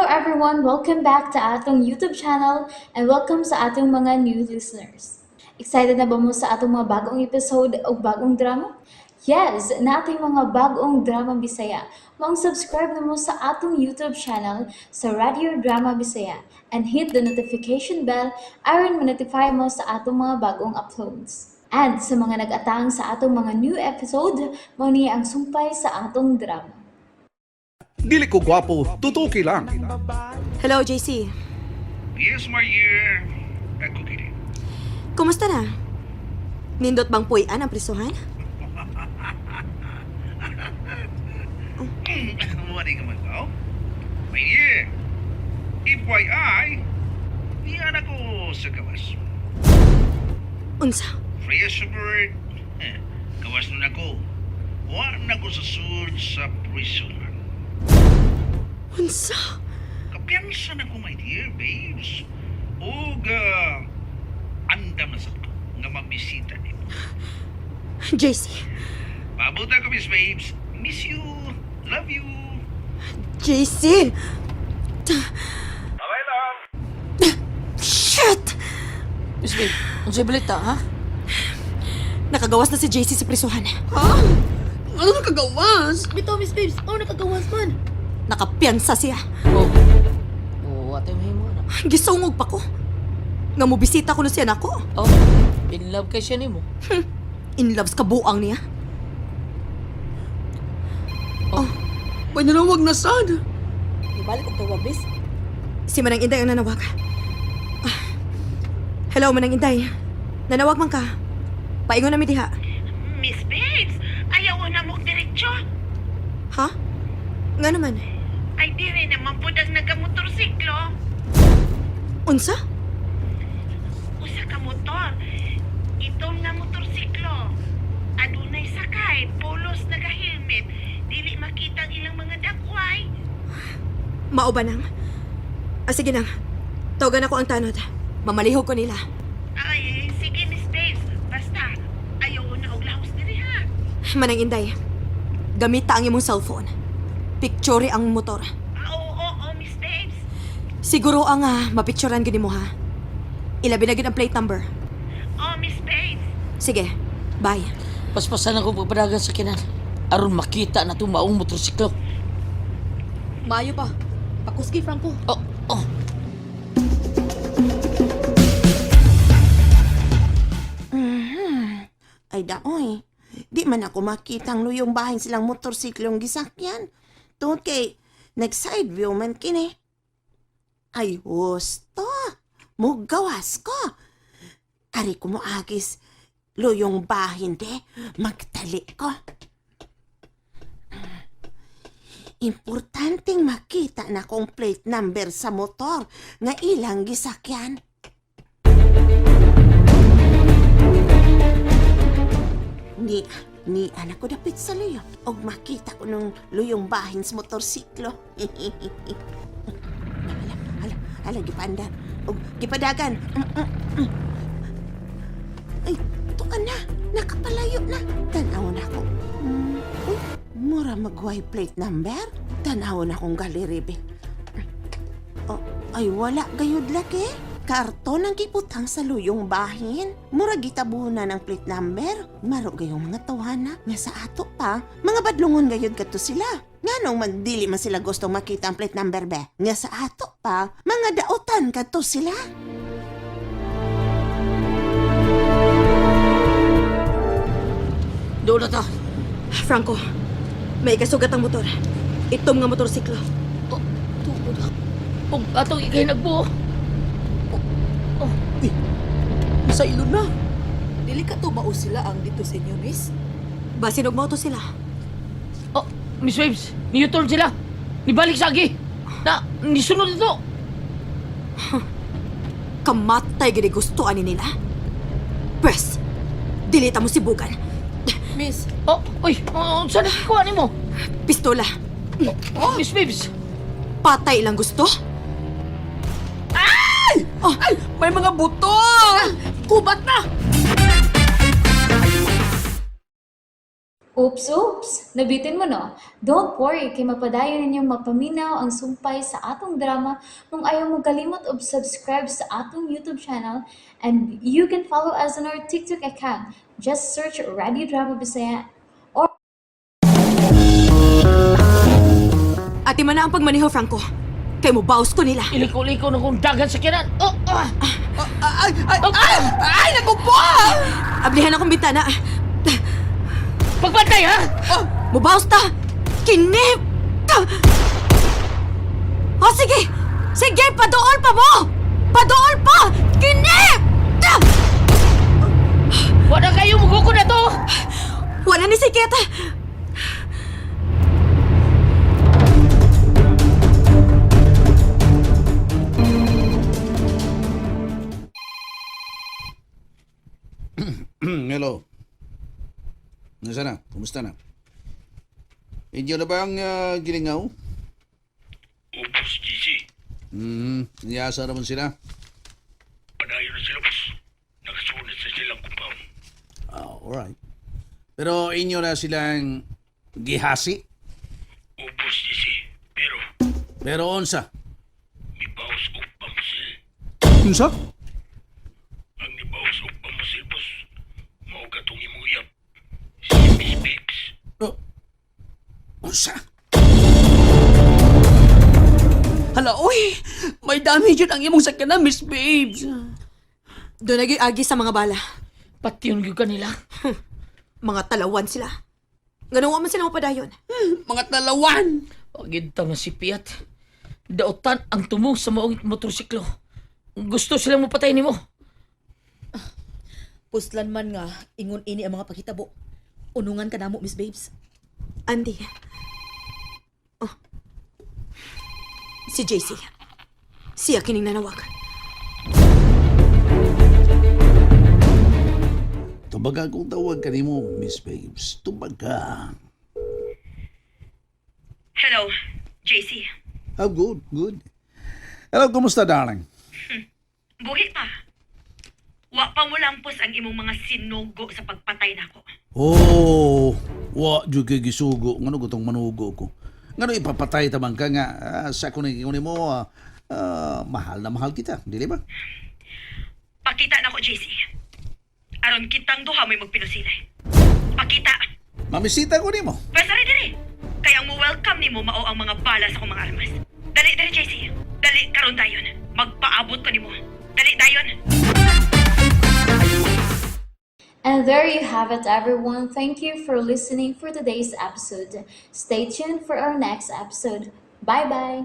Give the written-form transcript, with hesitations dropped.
everyone! Welcome back to atong YouTube channel and welcome sa atong mga new listeners. Excited na ba mo sa atong mga bagong episode o bagong drama? Yes, nating mga bagong drama Bisaya. Maong subscribe na mo sa atong YouTube channel sa Radio Drama Bisaya and hit the notification bell aron ma-notify mo sa atong mga bagong uploads. And sa mga nag-atang sa atong mga new episode, mao ni ang sumpay sa atong drama. Dili ko gwapo, tutuki lang. Hello, JC. Yes, my dear. Ako kini. Kumusta na? Nindot bang puy-an ang prisuhan? Wala ka man ba? My dear, FYI, niyan ako sa gawas. Unsa? Free as a bird. Eh, gawas nun ako. Wa na ko sa sud sa prison. Unsa? Kapiyansa na ko, my dear babes. Ug, andam na sa ko nga mabisita nimo. JC. Pabuta ko, Miss Babes. Miss you. Love you. JC! Bye-bye, love. Shit! Miss Babe, unsay balita, ha? Nakagawas na si JC sa prisuhan. Ha? Ano nakagawas? Bitaw, Miss Babes. Oh, nakagawas man. Nakapiyansa siya. Oh. Oh, atay mo na. Gisungog pa ko. Nga mobisita ko na siya nako. Oh, in love kay siya nimo. In loves ka buang niya. Oh. May nanawag na sad. Ibalik og tawag, Miss. Si Manang Inday ang nanawag. Ah. Hello, Manang Inday. Nanawag man ka. Paingon na mi diha. Miss Babes, ayaw na mong diretsyo. Ha? Nga naman. Ay, dire naman po ang nagamotorsiklo. Unsa? Usa ka motor. Itom nga motorsiklo. Adunay sakay, pulos nagahelmet. Dili makita ang ilang mga dakway. Mao ba nang? Ah, sige nang. Tawagan ako ang tanod. Mamalihog ko nila. Ay, sige Miss Babes. Basta, ayaw na og lahos diri ha. Manang Inday, gamita ang imong cellphone. Picture ang motor. Ah, oo, oo, oo, Miss Babes. Siguro ang mapicturean gini mo ha. Ilabi na gid ang plate number. Oh, Miss Babes. Sige, bye. Paspasan ako pagpadagan sa kinan. Aron makita na itong maong motorsiklo. Maayo pa. Pakuski, Franco. Oh, oh. Ay daoy, di man ako makita ang luyong bahin silang motorsiklong gisakyan. Tungod kay nag-side view man kini. Ay husto, mugawas ko. Ari ko mo agis, luyong bahin de, magtali ko. Importanteng makita na kong plate number sa motor nga ilang gisakyan. Ni, ni anak ko dapit sa luyo. Og makita ko nung luyong bahin sa motorsiklo. Hala, hala, hala, gipandar. Og gipadagan. Ay, tuan na. Nakapalayo na. Tanaw na ako. Uy, mura magway plate number. Tanaw na akong galeri, be. Oh, ay wala gayud laki. Karton ang gibutang sa luyong bahin. Mura gitabunan ang plate number. Maro gayong mga tawhana nga sa ato pa. Mga badlungon gayud kadto sila. Nganong man dili man sila gustong makita ang plate number be. Nga sa ato pa, mga daotan kadto sila. Doon na ta. Franco, may ikasugat ang motor. Itom nga motorsiklo. Oh, tuod. Og atong ikay nagbuo. Oh, Sa ilon na. Dili ka to mao sila ang dito sa inyo, Miss. Basin og moto sila. Oh, Miss Babes, ni-U-turn sila. Nibalik sa agi. Na, nisunod ito. Kamatay gid gusto ani nila. Pwes, dilita mo si Bugan. Miss, Oh, uy, oh, saan nakikuha nimo? Pistola, Oh, Miss Babes. patay lang gusto? Ay! Ay! May mga buto! Kubat na! Oops, oops! Nabitin mo no? Don't worry, kay mapadayon ninyong mapaminaw ang sumpay sa atong drama kung ayaw mo kalimot og subscribe sa atong YouTube channel, and you can follow us on our TikTok account. Just search Radio Drama Bisaya or Ati man na ang pagmaneho, Franco. Kay mo baos ko nila. Iliko-liko na kong dagan sa kinan. Oh, ah! Ay, ay, ay, ay, naku po! Ablihan akong bintana. Pagbantay, ha? Mubaos ta! Kinip! Ta! Oh, sige! Sige, padool pa mo! Padool pa! Kinip! Ta! Wala kayo muguko na to! Wala ni sikit! Hello. Nasaan na? Kumusta na? Inyo na ba ang gilingaw? Ubos, GC. Niyasa naman sila. Padayon na sila, boss. Nakasunod sa silang compound. Oh, alright. Pero inyo na silang gihasi. Ubos, GC. Pero, Pero onsa. mibaos og pamusil. Unsa? Ang nibaos og pamusil, boss. Mao katong imong uyab. Si Miss Babes. Oh. Unsa? Hala, uy! May damage yun ang imong sakyanan, Miss Babes. Doon agi sa mga bala. Patyon gyud kanila. Mga talawan sila. Ganawa man sila mapadayon. Mga talawan! Pagid ta nga si Piat. Daotan ang tumong sa maong motorsiklo. Gusto silang mapatay nimo. Puslan man nga, ingon ini ang mga pakitabo. Unungan ka namo, Miss Babes. Andy. Oh. Si JC. Siya kining nanawag. Tubaga kung tawag ka nimo, Miss Babes. Tubaga. Hello, JC. Oh, good, good. Hello, kumusta, darling? Buhi pa. Wa pa mo lampos ang imong mga sinugo sa pagpatay nako. Oh, wa jud kay gisugo. Ngano gutong manugo ko? Ngano ipapatay tamang ka nga sa kuning ingon nimo mahal na mahal kita, dili ba? Pakita nako, JC. Aron kitang duha mo'y magpinusilay. Pakita. Mamisita ko nimo. Pwesa rin diri. Kaya ang mo-welcome nimo mao ang mga bala sa akong mga armas. Dali dali, JC. Dali karon dayon. Magpaabot ko nimo. Dali dayon. And there you have it, everyone. Thank you for listening for today's episode. Stay tuned for our next episode. Bye bye.